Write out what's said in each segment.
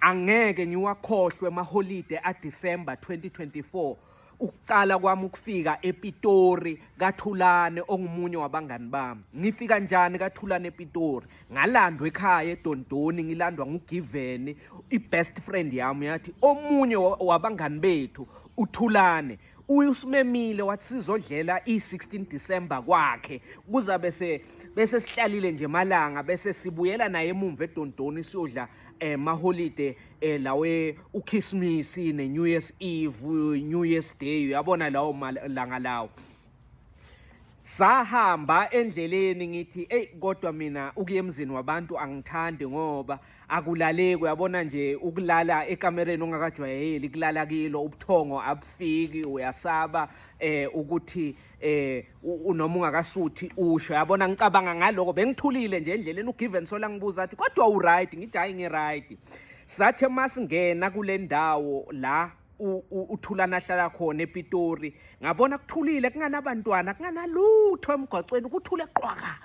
Angeke ngiwakhohlwe amaholide aDisemba 2024 ukuqala kwami ukufika ePitori kaThulane ongumunye wabangani bami. Ngifika njani kaThulane ePitori? Ngalandwa ekhaya eDondoni ngilandwa nguGiven, i-best friend yami yathi omunye wabangani bethu uThulane usimemile wathi sizodlela i-16 December kwakhe kuza bese bese sihlalile nje malanga bese sibuyela naye emumva eDondoni siyodla maholide lawe uChristmas ne-New Year's Eve, New Year's Day, uyabona lawo malanga lawo. Sahamba endleleni ngithi eyi kodwa mina ukuya emzini wabantu angithandi ngoba akulaleki, uyabona nje ukulala ekamereni ongakajwayeli kulala kilo ubuthongo abufiki, uyasaba ukuthi noma ungakasuthi usho, yabona ngicabanga ngaloko. Bengithulile nje endleleni, uGiven sola ngibuza athi kodwa u-right? Ngithi hayi ngi-right. Sathe masingena kule ndawo la uThulana ahlala khona ePitori, ngabona kuthulile, kunganabantwana, kunganalutho emgwaqweni, kuthule qwaka.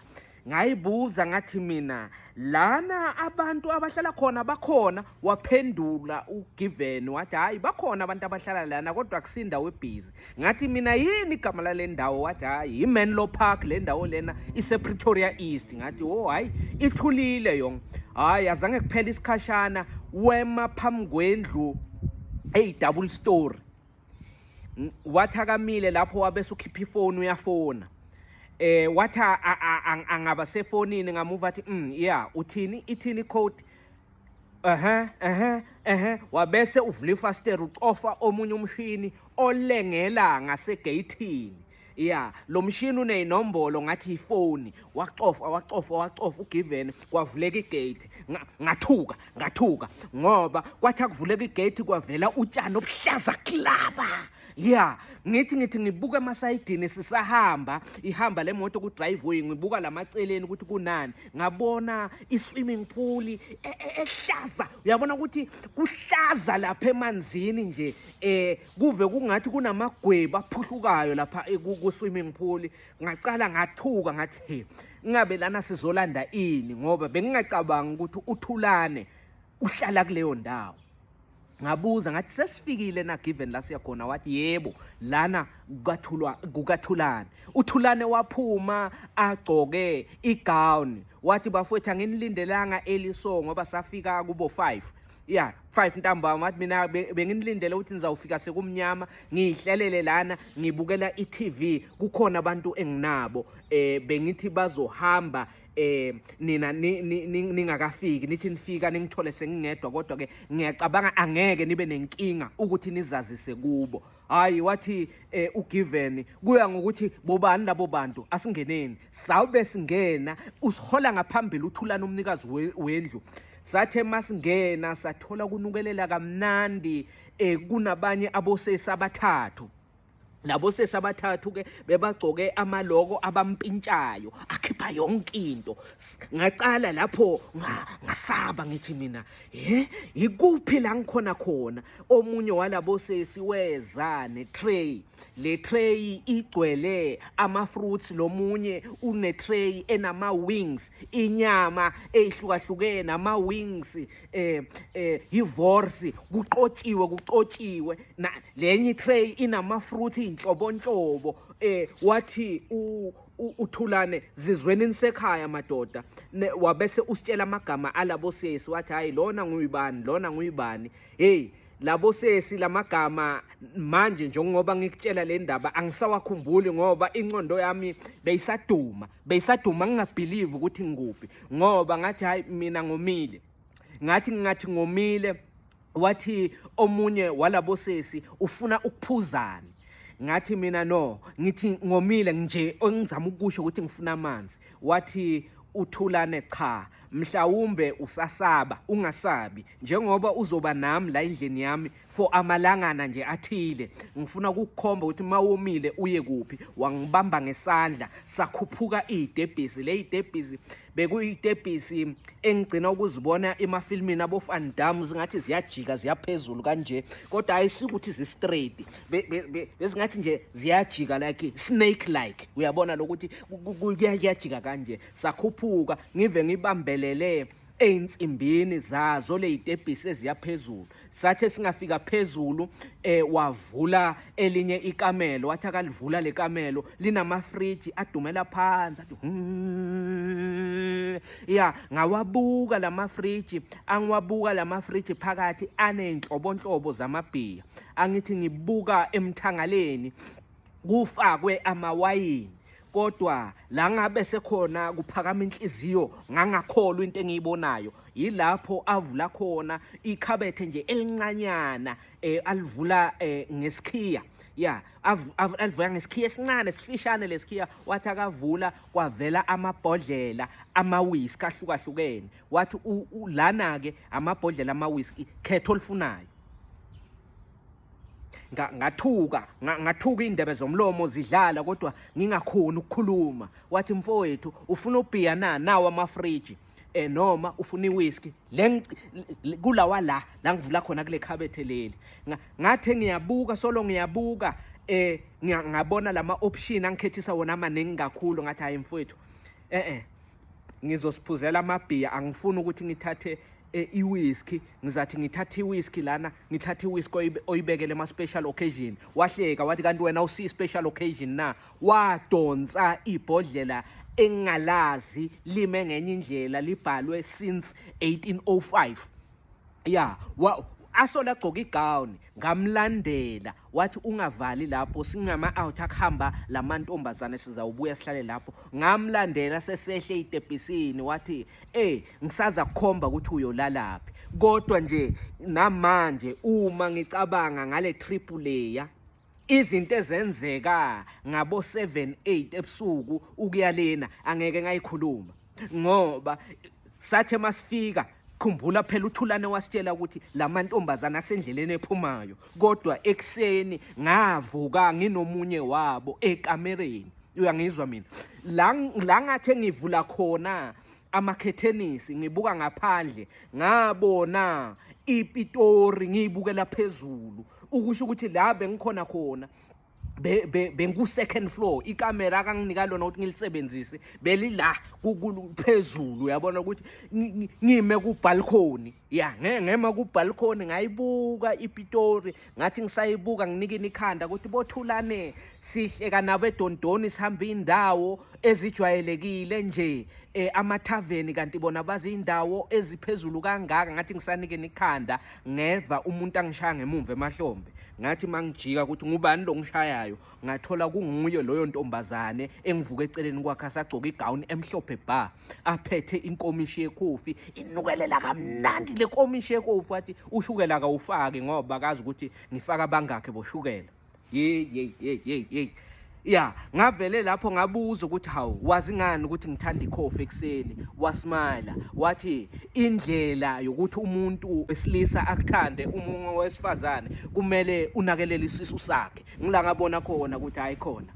Ngayibuza ngathi mina lana abantu abahlala khona bakhona? Waphendula uGiven wathi hayi bakhona abantu abahlala lana kodwa akusindawo ebhizi. Ngathi mina yini igama lale ndawo? Wathi hayi i-Menlo Park, le ndawo lena ise-Pretoria East. Ngathi oh hayi ithulile yona. Hayi azange kuphela isikhashana wema phambi kwendlu eyi-double story, wathi akamile lapho wabese ukhipha ifoni uyafona. Wathi angaba sefonini ngamuva athi yeah uthini, ithini code? Ehe ehe ehe, wabese uvula ifastera ucofa omunye umshini olengela ngasegeyithini. Ya, lo mshini uneyinombolo ngathi ifoni, wacofa wacofa wacofa uGiven, kwavuleka igate. Ngathuka ngathuka ngoba kwathi akuvuleka igate kwavela utshani obuhlaza klaba. Ya, ngithi ngibuka emasayidini sisahamba, ihamba le moto ku-driveway, ngibuka lamaceleni ukuthi kunani, ngabona i-swimming pool ehlaza, uyabona ukuthi kuhlaza lapha emanzini nje, kuve kungathi kunamagwebu aphuhlukayo lapha ku-swimming pool. Ngacala ngathuka ngathi he ngabe lana sizolanda ini, ngoba bengingacabangi ukuthi uThulane uhlala kuleyo ndawo. Ngabuza ngathi sesifikile na Given la siyakhona? Wathi yebo lana kukathulwa kukaThulane. UThulane waphuma agcoke igown, wathi bafowethu anginilindelanga early so ngoba safika kubo 5, ya 5 ntambama. Wathi mina benginilindele ukuthi nizawufika sekumnyama, ngiyihlelele lana ngibukela i-TV, kukhona abantu enginabo bengithi bazohamba nina ningakafiki, nithi nifika ningithole sengingedwa, kodwa ke ngiyacabanga angeke nibe nenkinga ukuthi nizazise kubo. Hayi wathi uGiven kuya ngokuthi bobani labo bantu, asingeneni. Sawube singena, usihola ngaphambili uThulana umnikazi wendlu. Sathe masingena sathola kunukelela kamnandi, kunabanye abosesi abathathu. Labo sesi abathathu ke bebagcoke amaloko abampintshayo akhipha yonke into. Ngacala lapho ngasaba ngithi mina he ikuphi la ngikhona khona. Omunye walabo sesi weza ne-tray, le tray igcwele ama-fruits, lomunye une-tray enama-wings, inyama eyihlukahlukene, ama-wings, i-wors kuqotshiwe kuqotshiwe, na lenye tray inama-fruit inhlobonhlobo. Wathi uThulane zizweni nisekhaya madoda. Wabese usitshela amagama alabo sesi, wathi hayi lona nguyibani, lona nguyibani. Hey labo sesi lamagama manje njengoba ngikutshela le ndaba angisawakhumbuli ngoba inqondo yami beyisaduma beyisaduma, ngingabelieve ukuthi ngikuphi, ngoba ngathi hayi mina ngomile, ngathi ngingathi ngomile. Wathi omunye walabo sesi ufuna ukuphuzana, ngathi mina no, ngithi ngomile nje, engizama ukusho ukuthi ngifuna amanzi. Wathi uThulane cha mhlawumbe usasaba, ungasabi njengoba uzoba nami la endlini yami for amalangana nje athile, ngifuna ukukukhomba ukuthi mawomile uye kuphi. Wangibamba ngesandla sakhuphuka iy'tebhisi. Le y'tebhisi bekuyitebhisi engigcina ukuzibona emafilmini abo Van Damme, zingathi ziyajika ziyaphezulu kanje, kodwa ayisikuthi zi-straight, bezingathi nje ziyajika like snake like, uyabona lokuthi kuyajika kanje. Sakhuphuka ngive ngibambelele. Ey'nsimbini zazo ley'tebhisi eziya phezulu. Sathe singafika phezulu wavula elinye ikamelo, wathi akalivula le kamelo linamafriji adumela phansi, athi ya ngawabuka lamafriji, angiwabuka lamafriji phakathi aney'nhlobonhlobo zamabhiya. Angithi ngibuka emthangaleni kufakwe amawayini, kodwa la ngabe sekhona kuphakama inhliziyo, ngangakholwa into engiyibonayo. Yilapho avula khona ikhabethe nje elincanyana, alivula ngesikhiya, ya alivula ngesikhiya esincane sifishane lesikhiya. Wathi akavula kwavela amabhodlela amawiski ahlukahlukene, wathi lana-ke amabhodlela amawiski, khetha olufunayo. Ngathuka, ngathuka indebe zomlomo zidlala, kodwa ngingakhoni ukukhuluma. Wathi mfowethu, ufuna ubhiya na? Nawo amafriji, noma ufuna iwhisky le kulawa la la ngivula khona kule khabethe leli. Ngathe ngiyabuka, solo ngiyabuka, ngabona lama option angikhethisa wona amaningi kakhulu. Ngathi hayi mfowethu, ngizosiphuzela amabhiya, angifuni ukuthi ngithathe iwhisky, ngizathi ngithathe iwhisky lana, ngithathe iwhisky oyibekele ema special occasion. Wahleka wathi kanti wena usi special occasion na? Wadonsa ibhodlela engingalazi, lime ngenye indlela, libhalwe since 1805. Ya, asola agcoka igawuni, ngamlandela. Wathi ungavali lapho, singama out akuhamba lamantombazane, sizawubuya sihlale lapho. Ngamlandela sesehle itebhisini, wathi ngisaza kukhomba ukuthi uyolalaphi. Kodwa nje namanje uma ngicabanga ngale trip leya, izinto ezenzeka ngabo 7 8 ebusuku ukuya lena angeke ngayikhuluma, ngoba sathe masifika, khumbula phela uThulane wasitshela ukuthi lamantombazana asendleleni ephumayo, kodwa ekuseni ngavuka nginomunye wabo ekamereni. Uyangizwa mina la ngathi ngivula khona amakhethenisi, ngibuka ngaphandle ngabona iPitori ngiyibukela phezulu, ukusho ukuthi la bengikhona khona bengu second floor. Ikamera akanginika lona ukuthi ngilisebenzise belila phezulu, uyabona ukuthi ngime ku balcony. Ya, ngema ku balcony ngayibuka iPitori, ngathi ngisayibuka nginikini ikhanda ukuthi bothulane sihleka nabo edondoni, sihamba indawo ezijwayelekile nje, amathaveni, kanti bona bazi indawo eziphezulu kangaka. Ngathi ngisanikeni ikhanda ngeva umuntu angishaya ngemumva emahlombe, ngathi mangijika ukuthi ngubani lo ngishayayo, ngathola kunguye loyo ntombazane engivuka eceleni kwakhe, asagcoka igawuni emhlophe bha, aphethe inkomishi yekhofi, inukelela kamnandi le komishi yekofi. Wathi ushukela akawufaki ngoba akazi ukuthi ngifaka bangakhe boshukela. Ye ye ye ye ye ya, ngavele lapho ngabuza ukuthi hawu, wazi ngani ukuthi ngithanda ikhofi ekuseni? Wasmile wathi indlela yokuthi umuntu wesilisa akuthande umunwe wesifazane kumele unakelele isisu sakhe. Ngila ngabona khona ukuthi hayi khona.